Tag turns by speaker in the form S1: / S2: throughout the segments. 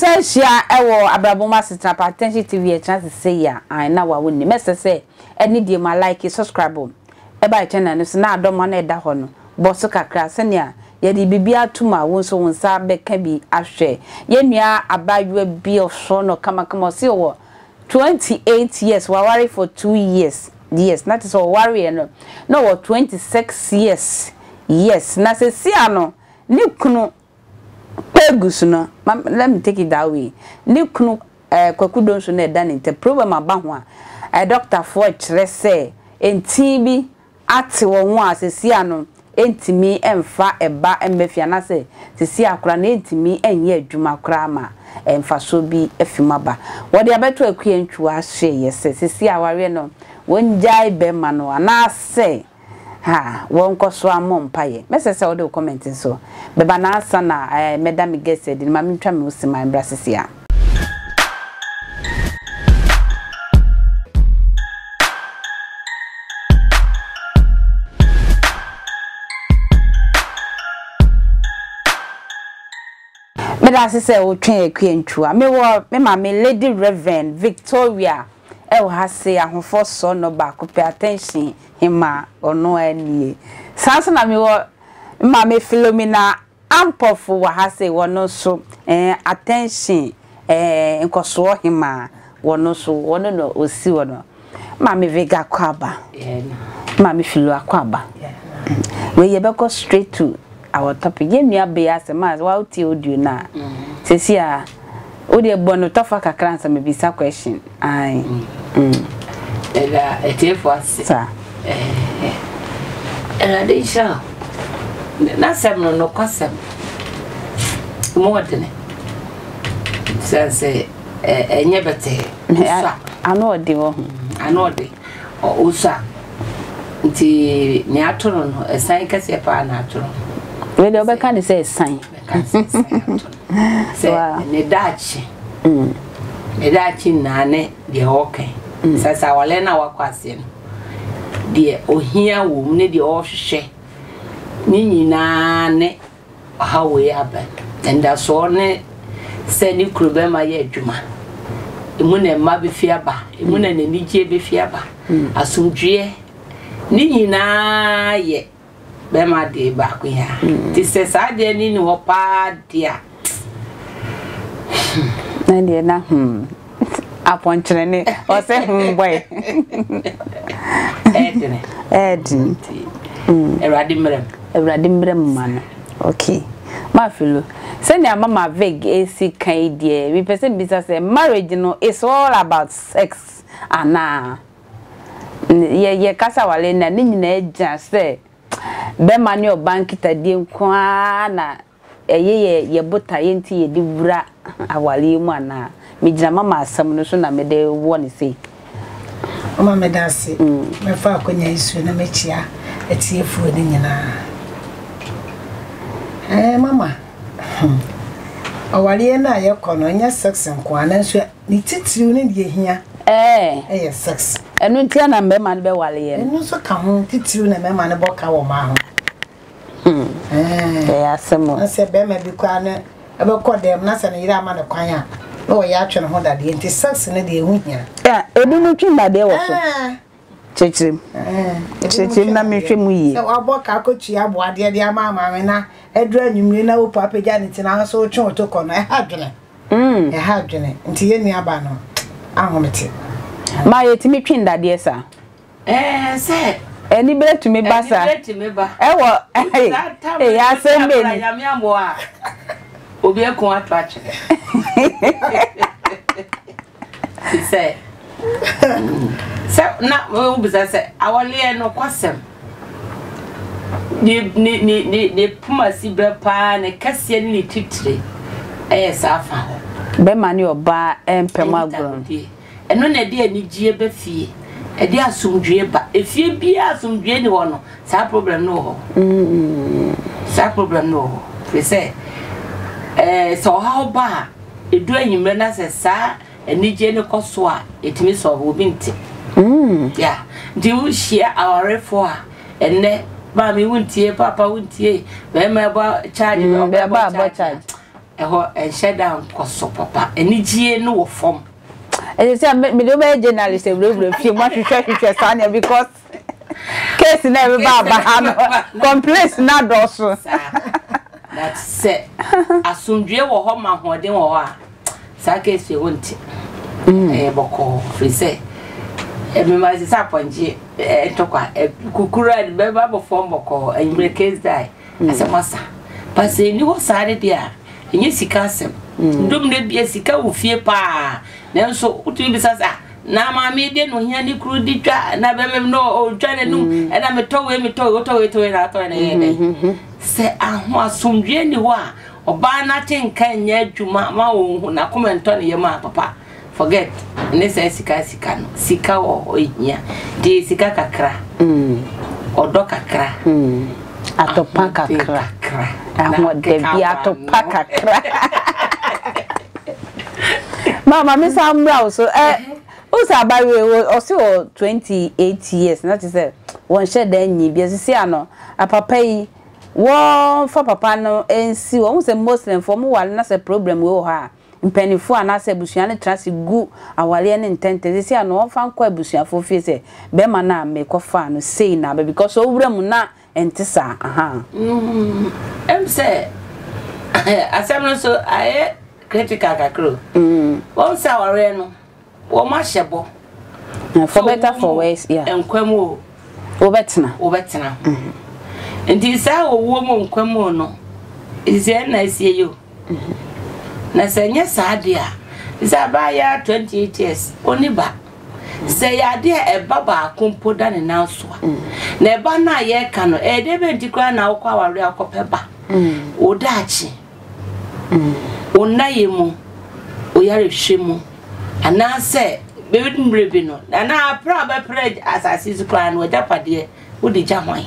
S1: Yɛasan ahyia wɔ Abrabɔ Mu Asetena Pa Attention TV ɛkyena sesei a, ae na wa wonni. Mɛsrɛ sɛ ɛne deɛ mu a like, subscribe ɛba yɛ channel no so na adɔma no a ɛda hɔ no bɔ so kakra sɛnea yɛde biribi ato mu a wo nso wo nsa bɛka bi ahwɛ. Yɛn nua abaayewa bi ɔsɔ no kamakama ɔse ɔwɔ 28 years waware for 2 years yes na kyerɛ sɛ ɔwareɛ no na ɔwɔ 26 years yes na sesia no ne kunu Kpegus no, ma let me take it that way, ne kunu eh, Kwaku Donso no ɛda ne ntam, problem aba ho a, eh, dɔktafoɔ kyerɛ sɛ ntin bi ate wɔn ho a sesia no ɛntumi mfa ɛba mma fie anaasɛ sesia koraa no ɛntumi nyɛ adwuma koraa ma mfasoɔ bi afi mu aba. Wɔde abɛto Akua Ntwuo ahyeeɛ sɛ sesia awareɛ no wɔngyae bɛrima no anaasɛ Ha, wɔnkɔ so ara mmɔ mpaeɛ. Mɛsrɛ sɛ wode wo comment nso bɛba na ansa na eh, mɛda me guest adi no, ma mentwa me ho simma mbra sisi a. Meda ase sɛ wotwɛn Akua Ntwua. Mewɔ me maame Lady Reverend Victoria ɛwɔ ha se ahofɔ sɔ no baako pɛ attention hema ɔno ara nie. Saa nso na mewɔ me maame Philomena Ampofo wɔ ha se wɔno nso eh attention eh nkɔsoɔ hema wɔno nso wɔno na ɔsi hɔ no. Maame Vega Akwaaba. Maame Philo Akwaaba. Wei yɛbɛkɔ straight to our topic. Yɛn nua bea asɛm a wotie audio no a sɛsi a wo deɛ bɔ no tɔfa kakra ansa mebisa question. Ae. Mm.
S2: Ɛda atiefo ase.
S1: Saa.
S2: Awurade nhyira wo. N'asɛm no nokwasɛm mu ɔdene. Sɛ sɛ ɛnyɛ bɛtɛɛ. Osua.
S1: Ano ɔde wɔ ho.
S2: Ano ɔde. Osua. Nti nea ato no no, ɛsan kɛseɛ paa na ato no.
S1: Wei deɛ wobɛka ne sɛ ɛsan.
S2: Bɛka sɛ ɛsan ato no. Sɛ ne daakye. Ne daakye nyinaa ne deɛ ɔreka. Sɛ sɛ awale no a wakɔ aseɛ no, deɛ ohia wɔ mu ne deɛ ɔrehwehwɛ ne nyinaa ne Ɔhaw wei aba. Anidasoɔ ne sɛ ne kunu bɛma yɛ adwuma. Emu na mma bɛfi aba, emu na n'anigyeɛ bɛfi aba, asomdwoeɛ, ne nyinaa yɛ bɛrima deɛ baako yi ara. Nti sɛ saa adeɛ no nni hɔ paa deɛ a,
S1: hmm. Na deɛ na hmm. Apɔnkyerɛne ɔsɛ hmm bɔe.
S2: Ɛɛdene.
S1: Ɛɛdene.
S2: Awurade mmerɛ mu.
S1: Awurade mmerɛ mu ma no. Okay. Mafilo, sɛnea Mama Vig esi ka yi deɛ, mepɛ sɛ mebisa sɛ marriage no is all about sex anaa? Yɛ yɛkasa aware no a, ne nyinaa gyina sɛ bɛrima ne ɔbaa nkitadie nko ara na Ɛyɛ yɛ yɛ botaeɛ nti yɛde wura awareɛ mu anaa? Megyina mama asɛm no so na mede wɔ no sei.
S3: Mama meda ase. Mɛfa akwanya yi so na makyia atiefoɔ no nyinaa. Ɛɛ mama, hmm, awareɛ no a yɛkɔ no ɛnyɛ sex nko ara nanso ne titiriw ne deɛ ɛhia ɛyɛ sex.
S1: Ɛno nti na mmarima no bɛware yɛn.
S3: Ɛno nso ka ho titiriw na mmarima no bɔ ka wɔ mmaa ho.
S1: Hmm. Ɛyɛ asɛm o.
S3: Na sɛ bɛrima bi koraa ne ɛbɛkɔ dɛm na sɛ ne yere ama no kwan a na ɔyɛ atwe ne ho dadeɛ nti sex no deɛ ɛho hia.
S1: Ebi mu twe dadeɛ wɔ so. Kyerɛkyerɛ mu. Kyerɛkyerɛ mu na mehwɛ mu yie.
S3: Sɛ wabɔ ka akɔtua aboadeɛ de ama maame na aduru anwummere na wopɔ apagya ne ti na nso wotwe wo to kɔ no ɛha adwene. Ɛha adwene nti yɛn nuaba no ahomete.
S1: Ma yɛtumi twe dadeɛ saa.
S2: Ɛɛ sɛ.
S1: Anibere tumi ba saa.
S2: Anibere tumi ba.
S1: Ɛwɔ ɛyɛ asɛm bɛ ni.
S2: Nyame amoa a obi ako ato akyerɛ. Sɛ sɛ na wobisa sɛ awɔleɛ no kwasɛm ne ne ne ne ne poma si berɛ paa ne kɛseɛ ne ne titire ɛyɛ saa fa hɔ.
S1: Bɛma ne ɔbaa mpɛ mu agorɔ.
S2: Ɛno na ɛde anigyeɛ ba fie, ɛde asomdwoeɛ ba. Efie biara asomdwoeɛ nni hɔ no, saa problem no wɔ hɔ. Saa problem no wɔ hɔ. Firi sɛ, ɛɛ sɛ ɔhaw ba a, ɛdu anwummerɛ na sɛ saa anigyeɛ no kɔ so a, ɛtumi sɔlve, obi nte. Yeah. Nti wohyia awarefoɔ a, ɛnnɛ, maame wontie, papa wontie, bɛrima ɛbɔ charge, ɔbaa ɛbɔ charge. Ɛhɔ ɛnhyɛ da nkɔ so papa. Anigyie no wɔ fam.
S1: Ɛsɛ sɛ mede wobɛyɛ journalist awurawura fie mu ahwehwɛ hwehwɛ saa nea because case na ɛbɛba aba ha no complaints na adɔɔso.
S2: Saa but sɛ asomdwoeɛ wɔ hɔ ma ahoɔden wɔ hɔ a saa case yi wonte. Ɛyɛ bɔkɔɔ firi sɛ ɛmema sɛ sɛ apɔnkye ntɔkwa kukuru a bɛba bɔ fam bɔkɔɔ anwummerɛ case die. Asɛm asa. But sɛ ɛnni hɔ saa no deɛ a, ɛnyɛ sika asɛm. Dom no bia sika wɔ fie paa, nanso wotumi bisa sɛ, ah, na maame yi deɛ na ohia ne kuru di dwa, na bɛrima bi na ɔtwa n'anum, ɛna metɔ wei, metɔ wei, wotɔ wei, tɔ wei na atɔ wei na ɛyɛ dɛn? Sɛ aho asomdwoeɛ nni hɔ a, ɔbaa no ate nka nyɛ adwuma ma ɔnhu n'akoma ntɔ ne yam a, papa, Forget ne saa sika sika no sika wɔ hɔ ehia deɛ sika kakra ɔdɔ kakra
S1: atopa kakra ahoɔdabi atopa kakra mama me san mmra wo so ɛ wo sɛ abayewa ɔse wɔ 28 years na kyerɛ sɛ wɔnhyɛ da nyi bi asisi ano apapa yi wɔmfa papa no nsi wɔn sɛ Muslim fo wɔn ware na sɛ problem wei wɔ hɔ a Mpaninfoɔ anaasɛ abusua no tena ase gu awareɛ no ntɛntɛm. Seesei a no wɔmfa nkɔ abusuafoɔ fie sɛ bɛrima no a mekɔfaa no sei na aba because ɔwura mu na ɛnte saa ahaa.
S2: Ɛm sɛ asɛm no nso ayɛ critical kakra o. Wɔn sɛ awareɛ no Wɔn ahyɛ bɔ.
S1: For better for worse, yeah.
S2: Nkwa mu o.
S1: Wobɛtena.
S2: Wobɛtena. Mm-hmm. Nti saa owuo mu nkwa mu no, sɛ ɛna asie yi o. Mm-hmm. Na sɛ nyɛ saa deɛ a, sɛ abaayewa 28 years, ɔni ba. Sɛ yɛ adeɛ a ɛba baako mpo da ne nan so a, mm. na ɛba no a yɛreka no, ɛyɛ dɛ bɛnti koraa na wokɔ awareɛ a wokɔpɛ ba. Mm. Wo daakye. Wo nnayɛ mu, wo yarehwɛ mu, anaasɛ bɛdu mmerɛ bi no, anaa aprɛ a wobɛprɛ asase so koraa no, w'agyapadeɛ wode gya hwan?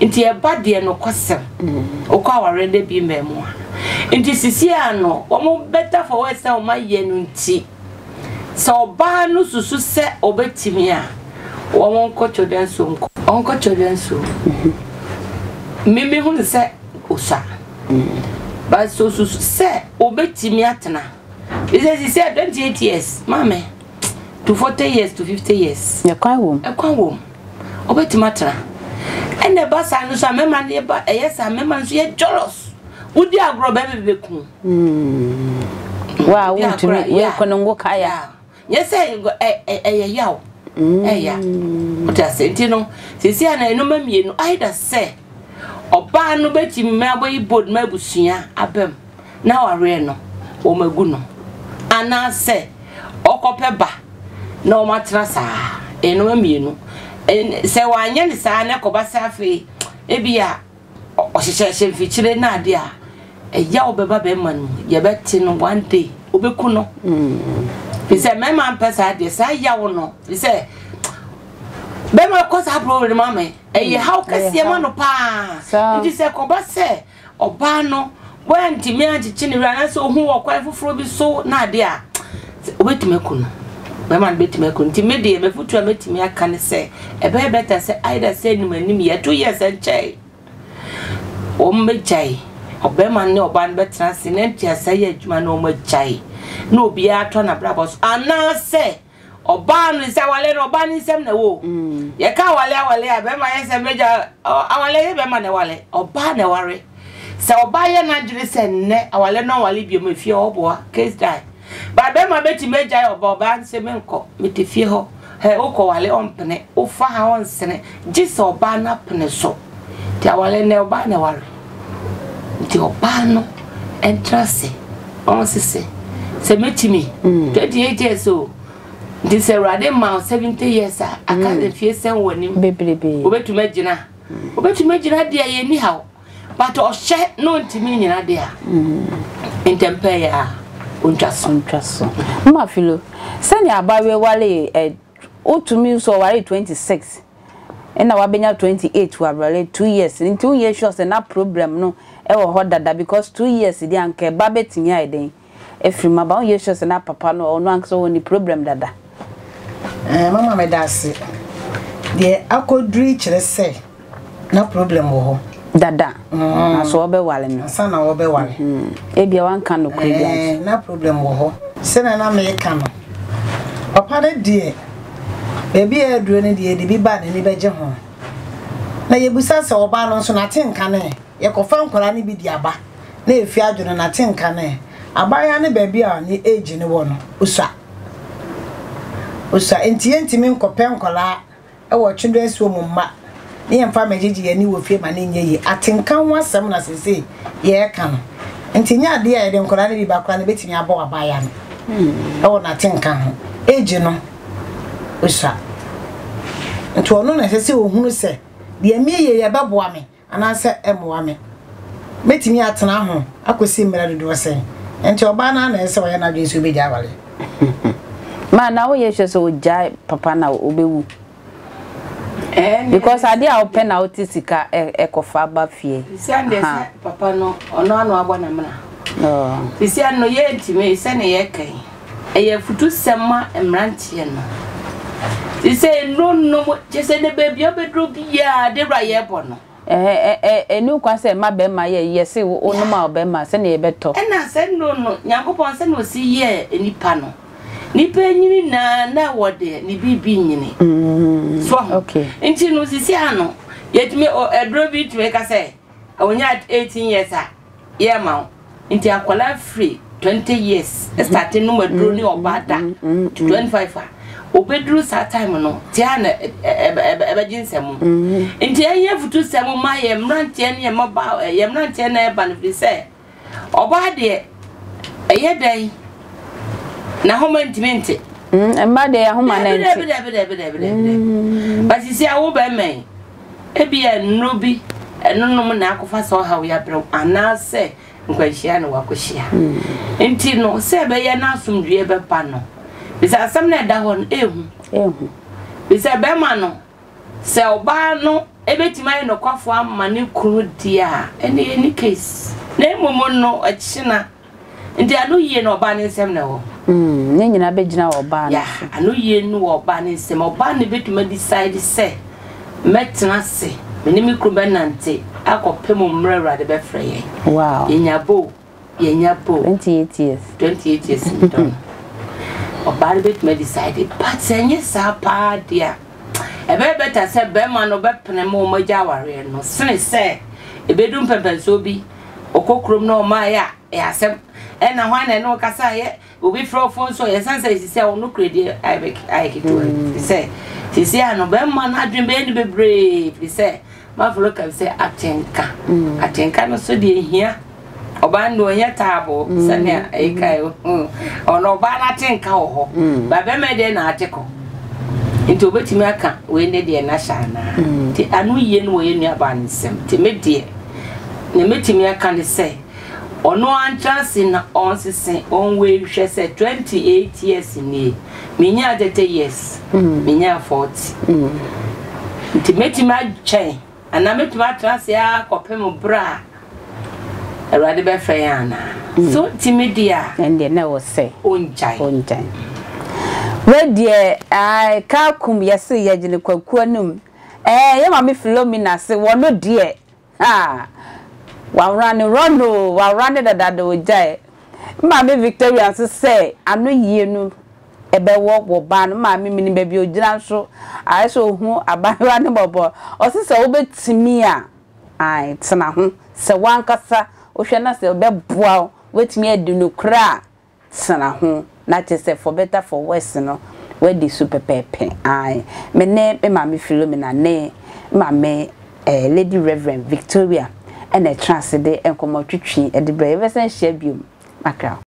S2: Nti ɛba deɛ nokwasɛm, wokɔ awareɛ no bi mmaa mu a. Nti sisi a no, wɔn better for worse sɛ wɔn ayɛ no nti, sɛ ɔbaa no susu sɛ ɔbɛtumi a, wɔn nkɔ children's home kɔ. Wɔnkɔ children's home. Me mehunu sɛ osua. But sɛ osusu sɛ obetumi atena. Sɛ sisi a 28 years maame to 40 years to 50 years.
S1: Ɛkwan wom.
S2: Ɛkwan wom. Obetumi atena. Ɛna ɛba saa no so a mmarima no ba ɛyɛ saa mmarima no so yɛ jealous. Wodi agorɔ bɛrima bi bɛku.
S1: Wa wontumi wei kɔ no ngo kaya.
S2: Nyɛ sɛ ɛyɛ yaw, ɛya. Wote ase? Nti no, seesei a na nneɛma mmienu, either sɛ ɔbaa no bɛtumi ma abɛyi bold ma abusua aba mu na awareɛ no wɔn agu no, anaasɛ ɔkɔpɛ ba na wɔn atena saa. Nneɛma mmienu. Sɛ wɔanyɛ no saa na ɛkɔba sɛ afei ebia ɔhyehyɛhyɛ mfikyire no adeɛ a, ɛyaw bɛba bɛrima no mu. Yɛbɛte no one day, ɔbɛku no. Fi sɛ mmarima mpɛ saa adeɛ, saa yaw no, fi sɛ bɛrima kɔ saa problem no ma me, ɛyɛ haw kɛseɛ ma no paa. Nti sɛ kɔba sɛ ɔbaa no wantumi ankyekye ne werɛ anaasɛ ɔhu wɔ kwan foforɔ bi so na adeɛ a, Wobɛtumi aku no. Bɛrima no bɛtumi aku no. Nti me deɛ m'afutuo a mɛtumi aka ne sɛ, ɛbɛyɛ better sɛ either sɛ anim anim yɛ 2 years nkyɛe wɔn bɛgyae. Ɔbɛrima no ne ɔbaa no bɛtena ase na nteaseɛ yɛ adwuma na wɔn agyae na obiara atɔ n'abrabɔ so anaasɛ ɔbaa no sɛ awale no ɔbaa no nsɛm na ɛwɔ o. Yɛka awale awale a bɛrima yɛ sɛ mɛgya awale yɛ bɛrima na ɛwale ɔbaa na ɛware. Sɛ ɔbaa yɛ n'adwene sɛ nnɛ awale no ɔnwale biom efie hɔ ɔboa case die. But bɛrima bɛtumi agyae ɔbaa ɔbaa no sɛ menkɔ mete fie hɔ hɛ wokɔ wale ɔmpene wofa ha ɔnsene gye sɛ ɔbaa no apene so nti awale nnɛ ɔbaa na ɛware nti ɔbaa no ɛntra ase ɔnsese sɛ mɛtumi 28 years o nti sɛ awurade ma wo 70 years a aka mfie sɛn wɔ anim wobɛtumi agyina wobɛtumi agyina deɛ yɛnni haw But ɔhyɛ na ɔntumi nnyina deɛ a, ntɛmpɛ yɛ a, ɔntwa so.
S1: Ɔntwa so. Mma Philo, sɛnea abayewa waree ɛ, wotumi nso ɔwaree 26 ɛna wabɛnya 28 wɔ abrale 2 years nti wonyɛ sure sɛ na problem no ɛwɔ hɔ dada because 2 years deɛ anka ɛba bɛtumi ayɛ dɛn afiri mu aba wonyɛ sure sɛ na papa no ɔno ankasa ɔwɔ ne problem dada.
S3: Ɛɛ mama meda ase. Deɛ akɔduru yi kyerɛ sɛ na problem wɔ hɔ.
S1: Dada. Mm. Na so wɔbɛware no.
S3: Ansa na wɔbɛware.
S1: Mm. Ebia wanka nokorɛ bi
S3: anso. Na problem wɔ hɔ. Sɛnea na meka no, papa no deɛ, baabi a aduro no deɛ, yɛde bi ba a n'ani bɛgye ho. Na yɛbisa sɛ ɔbaa no nso n'atenka no ɛ? Yɛkɔfa nkwadaa no bi de aba na ɛfi adwo no n'atenka no ɛ? Abaayewa no baabi a ne age no wɔ no, ɔsua. Ɔsua. Nti yɛntumi nkɔpɛ nkwadaa wɔ children's home mma ne yɛmfa mmɛgyegye yɛn ani wɔ fie ma no nyɛ yie. Atenka ho asɛm na seesei yɛreka no. Nti nyɛ adeɛ a yɛde nkwadaa no bi ba koraa no ɛbɛtumi abɔ abaayewa no wɔ n'atenka ho. Age no, ɔsua. Nti ɔno na ɛsɛ sɛ ɔhunu sɛ deɛ meyɛ yi ɛbɛboa me. Anaasɛ ɛmmoa me? Mɛtumi atena ho akɔsi mmerɛ dodoɔ sɛn? Enti ɔbaa no ara na ɛsɛ sɛ ɔyɛ n'adwene sɛ ɔbɛgyae awareɛ.
S1: Ma na woyɛ sure sɛ ɔgyae papa na ɔbɛwu? Because adeɛ a wopɛ na wote sika ɛkɔfa ba fie.
S2: Sisia deɛ sɛ papa no ɔno ano abɔ n'amena. Sisia no yɛntumi sɛnea yɛka yi ɛyɛ afutusɛm ma mmeranteɛ no. Sɛ nnuro nom kyɛ sɛ ne baabi a wobɛduro biara de wura yɛbɔ no.
S1: Ɛnu kwan sɛ ɛma bɛrima yɛ yɛ se wonom a ɔbɛrima sɛnea yɛbɛtɔ.
S2: Ɛna sɛ nnuro no Nyankopɔn sɛnea ɔsi yɛɛ nipa no nipa nyini na na wɔde ne biribi nyini. So ho. Nti no sisi ano yɛtumi aduro bi tumi ka sɛ ɔnya 18 years a yɛ ma wo nti akwadaa firi 20 years start nom aduro ne ɔbaa da to 25 a obɛduru saa time no tia na ɛbɛgye nsɛm nti ɛnyɛ futu sɛm ma yɛ mmeranteɛ ne yɛ mmabaa yɛ mmeranteɛ na ɛba no firi sɛ ɔbaa deɛ ɛyɛ dɛn na homa ntumi nte
S1: mma deɛ yɛahoma no
S2: nte dabi dabi dabi dabi dabi basisi a wo bɛrima yi Ebia nnuru bi ɛnonom na akɔfa saa ɔhaw yi abrɛ wo anaasɛ nkwanhyia na wakɔhyia. Nti no, sɛ ɛbɛyɛ na asomdwoeɛ bɛba no, bisa asɛm no a ɛda hɔ no, ɛhu.
S1: Ɛhu.
S2: Bisa bɛrima no, sɛ ɔbaa no ɛbɛtumi ayɛ nokwafoɔ ama ne kunu deɛ a, ɛne ɛni case. Na mmom no, ɛkyena. Nti ano yie no ɔbaa ne nsam na ɛwɔ.
S1: Mm, ne nyinaa bɛgyina wɔ ɔbaa no so.
S2: Ano yie no wɔ ɔbaa ne nsam. Ɔbaa no bɛtumi adecide sɛ mɛtena ase, me ne me kunu bɛnante akɔpem mmerɛ Awurade bɛfrɛ yɛn.
S1: Wow.
S2: Yɛnya bo, yɛnya bo.
S1: 28 years.
S2: 28 years ndɔ no. Ɔbaa no bɛtumi adecide, but sɛ ɛnyɛ saa paa deɛ a, ɛbɛyɛ better sɛ bɛrima no bɛpene ma wɔn agya awareɛ no sene sɛ ɛbɛdu mpɛmpɛnsoɔ bi ɔkɔ kurom na ɔmaeɛ a ɛyɛ asɛm ɛna hwan na ɛne wo kasa yɛ obi frɛ wo fon so yɛsan sɛ sisi a ɔno kura die ayɛ ketewa mm. sɛ sisi a no bɛrima no adwene bɛyɛ no bebree firi sɛ mafolo kam sɛ atenka mm. atenka no so deɛ hia ɔbaa no ɔnyɛ taabo mm. sɛnea ɛyi kae ɔno ɔbaa no atenka wɔ hɔ ba bɛrima deɛ na ate kɔ nti obetumi aka wei ne deɛ n'ahyɛ anaa nti ano yie no wɔ yɛ nuabaa no nsam nti me deɛ nea metumi aka ne sɛ Ɔno ara ntra ase na ɔnsese ɔnwei hwɛ sɛ 28 years nie menyaa 30 years menyaa 40 nti mɛtumi atwɛn anaa mɛtumi atra ase ara kɔpem berɛ a Awurade bɛfrɛ yɛn anaa so ntumi deɛ a
S1: ɛndeɛ na ɛwɔ sɛ
S2: ɔngyae
S1: ɔngyae wei deɛ ae kaa kum yɛse yɛgyene kwakuo anim ɛɛ yɛ maame Philomena se wɔno deɛ Haa! Wawora no run oo, wawora no dada ogyae. Me maame Victoria nso sɛ ano yie no ɛbɛwɔ wɔ baa no. Me maame menim baabi a ogyina nso ayɛ sɛ ohu abaayewa no mmɔbɔ. Ɔse sɛ wobɛtumi a, ae, tena ho. Sɛ w'ankasa wohwɛ na sɛ ɛbɛboa wo, woatumi adi nokorɛ a, tena ho na kyerɛ sɛ for better for worse no wadi so pɛpɛɛpɛ ae me ne me maame Philomena ne me maame eh, Lady Reverend Victoria ɛna ɛtena ase de nkɔmmɔ twitwi de brɛ yɛbɛsan ahyia biom makra.